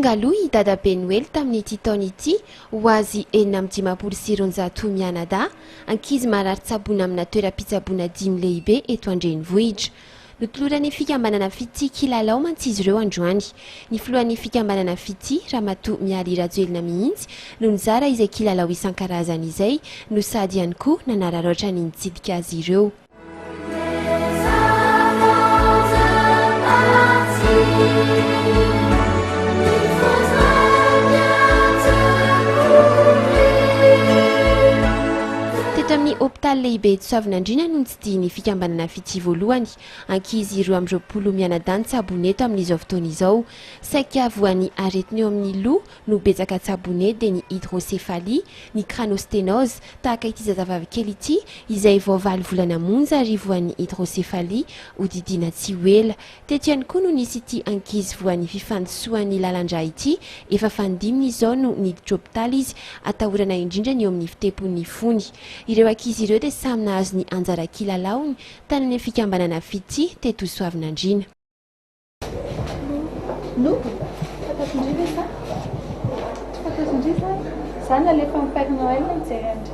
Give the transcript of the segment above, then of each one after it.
Tonga aloha i Dadabe Noely tamin'ity taona ity ho azy 256 mianadahy, ankizy marary tsaboina amina toeram-pitsaboana dimy lehibe eto an-drenivohitra. Notoloran'ny fikambanana Fitia kilalao mantsy izy ireo androany. Ny filohan'ny fikambanana Fitia, Ramatoa Mialy Rajoelina mihitsy no nizara izay kilalao isan-karazany izay no sady ihany koa nanararaotra ny nitsidika azy ireo. Teto amin'ny hopitaly lehibe eto Soavinandriana no nitsidihin'ny fikambanana Fitia voalohany. Ankizy 22 mianadahy ny tsaboina eto amin'izao fotoana izao. Saika voan'ny aretina eo amin'ny loha no betsaka tsaboina eto dia ny hydrocéphalie, ny cranosténose, tahaka ity zazavavy kely ity izay vao valo volana monja ary voan'ny hydrocéphalie hodidiana tsy ho ela. Teto ihany koa no nisy ity ankizy voan'ny fifandisoan'ny lalan-drà ity, efa fanindiminy izao no niditra hopitaly izy, atahorana indrindra ny eo amin'ny fitepon'ny fony. Ireo ankizy ireo dia samy nahazo ny anjara kilalaony tany amin'ny fikambanana Fitia teto Soavinandriana. Lo, fantatr'ndry ve za? Tsy fantatr'ndry za? Za nalefan'i Père Noël nijery an-dry.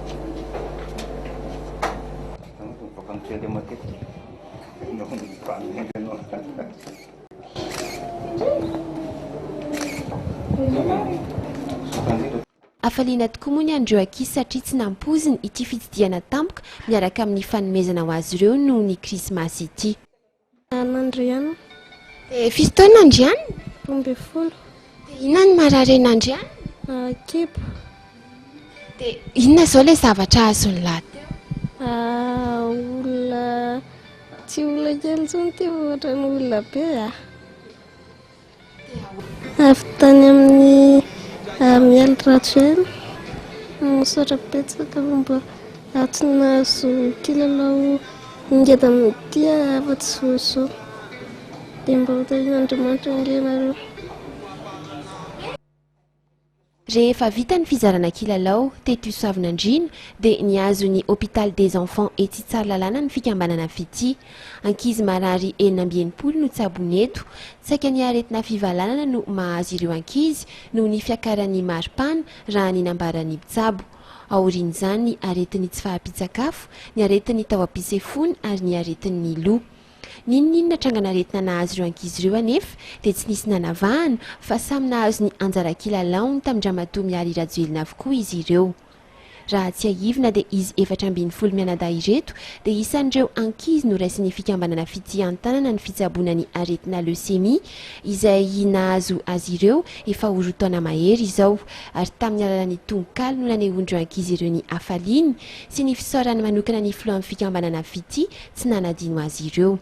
Hafaliana tokoa moa ny an'ireo ankizy satria tsy nampoiziny ity fitsidihana tampoka miaraka amin'ny fanomezana ho azy ireo noho ny krismasy ity. Nandriana. Dia firy taona Nandriana? 12. Dia inona no marary an'i Nandriana? Kibo. Dia inona izao ilay zavatra azon'i lahy teo? Olona, tsy olona kely intsony ity fa ohatran'ny olona be a. Avy tany amin'ny Mialy Rajoelina. Misaotra betsaka fa mba tsy nahazo kilalao ngeda amin'ity afa-tsy vao izao. Dia mba ho tahian'Andriamanitra ange ianareo. Rehefa vita ny fizarana kilalao teto Soavinandriana dia nihazo ny Hôpital des Enfants etsy Tsaralalàna ny fikambanana Fitia. Ankizy marary 66 no tsaboina eto. Saika ny aretina fivalanana no mahazo ireo ankizy noho ny fiakaran'ny maripana raha ny nambaran'ny mpitsabo. Aorian'izany ny aretin'ny tsy fahampian-tsakafo, ny aretin'ny taovam-pisefoana ary ny aretin'ny loha. N'inon'inona trangan'aretina nahazo ireo ankizy ireo anefa dia tsy nisy nanavahana fa samy nahazo ny anjara kilalaony tamin-dRamatoa Mialy Rajoelina avokoa izy ireo. Raha tsiahivina dia izy 14 mianadahy ireto dia isan'ireo ankizy noraisin'ny fikambanana Fitia an-tanana ny fitsaboana ny aretina leucémie izay nahazo azy ireo efa ho roa taona mahery izao ary tamin'ny alalan'ny tononkalo no nanehoan'ireo ankizy ireo ny hafaliany sy ny fisaorany manokana ny filohan'ny fikambanana Fitia tsy nanadino azy ireo.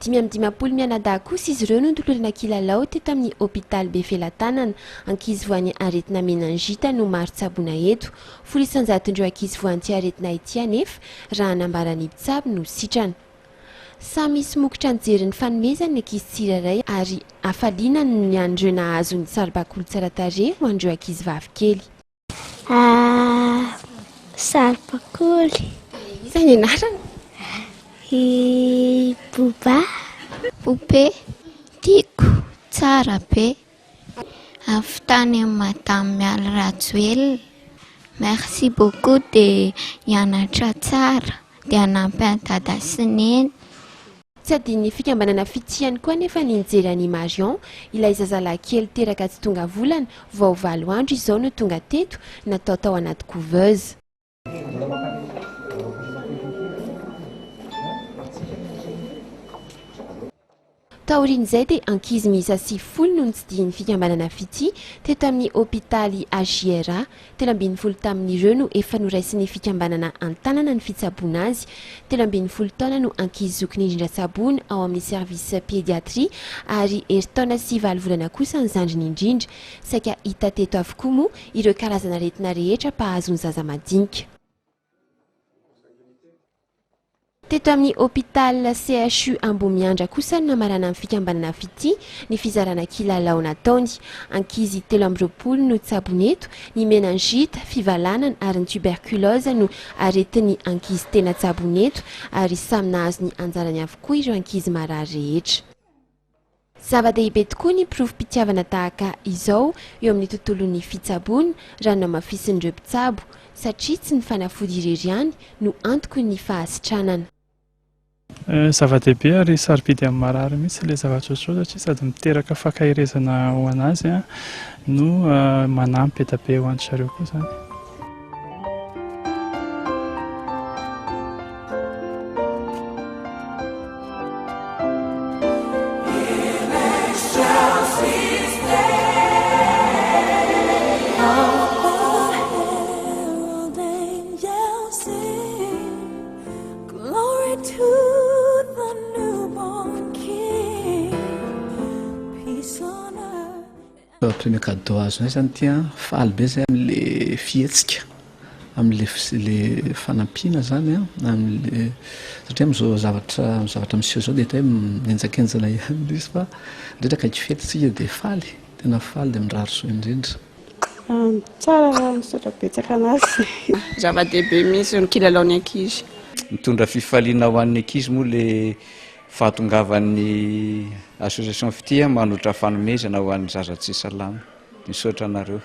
55 mianadahy kosa izy ireo no notolorana kilalao teto amin'ny hopitaly Befelatanana. Ankizy voan'ny aretina meningite no maro tsaboina eto. 10 isan-jaton'ireo ankizy voan'ity aretina ity anefa, raha nambaran'ny mpitsabo no sitrana. Samy somokotra nijery ny fanomezany ny ankizy tsirairay ary hafaliana ny an'ireo nahazo ny saribakoly tsara tarehy ho an'ireo ankizy vavy kely. Ah, saribakoly. Iza ny anarany? I Boba. Poupée. Tiako, tsara be. Avy tany amin'i Madame Mialy Rajoelina. Merci beaucoup dia hianatra tsara. dia hanampy an'i Dada sy Neny. Tsy adinon'ny fikambanana Fitia ihany koa anefa ny nijery an'i Marion, ilay zazalahy kely teraka tsy tonga volana, vao valo andro izao no tonga teto, natao tao anaty couveuse. Taorian'izay dia ankizy miisa 90 no notsidihin'ny fikambanana Fitia teto amin'ny hopitaly HJRA. 13 tamin'ireo no efa noraisin'ny fikambanana an-tanana ny fitsaboana azy. 13 taona no ankizy zokiny indrindra tsaboina ao amin'ny service pédiatrie ary herintaona sy valo volana kosa ny zandriny indrindra. Saika hita teto avokoa moa ireo karazan'aretina rehetra mpahazo ny zaza madinika. Teto amin'ny Hôpital CHU Ambohimiandra kosa no namaranan'ny fikambanana Fitia ny fizarana kilalao nataony. Ankizy 23 no tsaboina eto, ny meningite, fivalanana ary ny tuberculose no aretin'ny ankizy tena tsaboina eto ary samy nahazo ny anjarany avokoa ireo ankizy marary rehetra. Zava-dehibe tokoa ny porofom-pitiavana tahaka izao eo amin'ny tontolon'ny fitsaboana, raha nohamafisin'ireo mpitsabo, satria tsy ny fanafody irery ihany no antoky ny fahasitranana. Zava-dehibe ary sarobidy amin'ny marary mihitsy ilay zavatra ohatr'izao satria sady miteraka fankaherezana ho an'azy no manampy be dia be ho an-dry zareo koa izany. Premier cadeau azonay zany ity an, faly be zay amle fihetsika, amle le fanampiana zany an, amle satria amzao zavatra zavatra miseho zao de hita hoe mihenjakenjana ihany le izy fa indrindra akaiky fety tsika de faly, tena faly de mirary soa indrindra. Tsara raha misaotra betsaka anazy. Zava-dehibe mihitsy ny kilalaon'ny ankizy. Mitondra fifaliana ho an'ny ankizy moa le Fahatongavan'ny Association Fitia manolotra fanomezana ho an'ny zaza tsy salama. Misaotra anareo.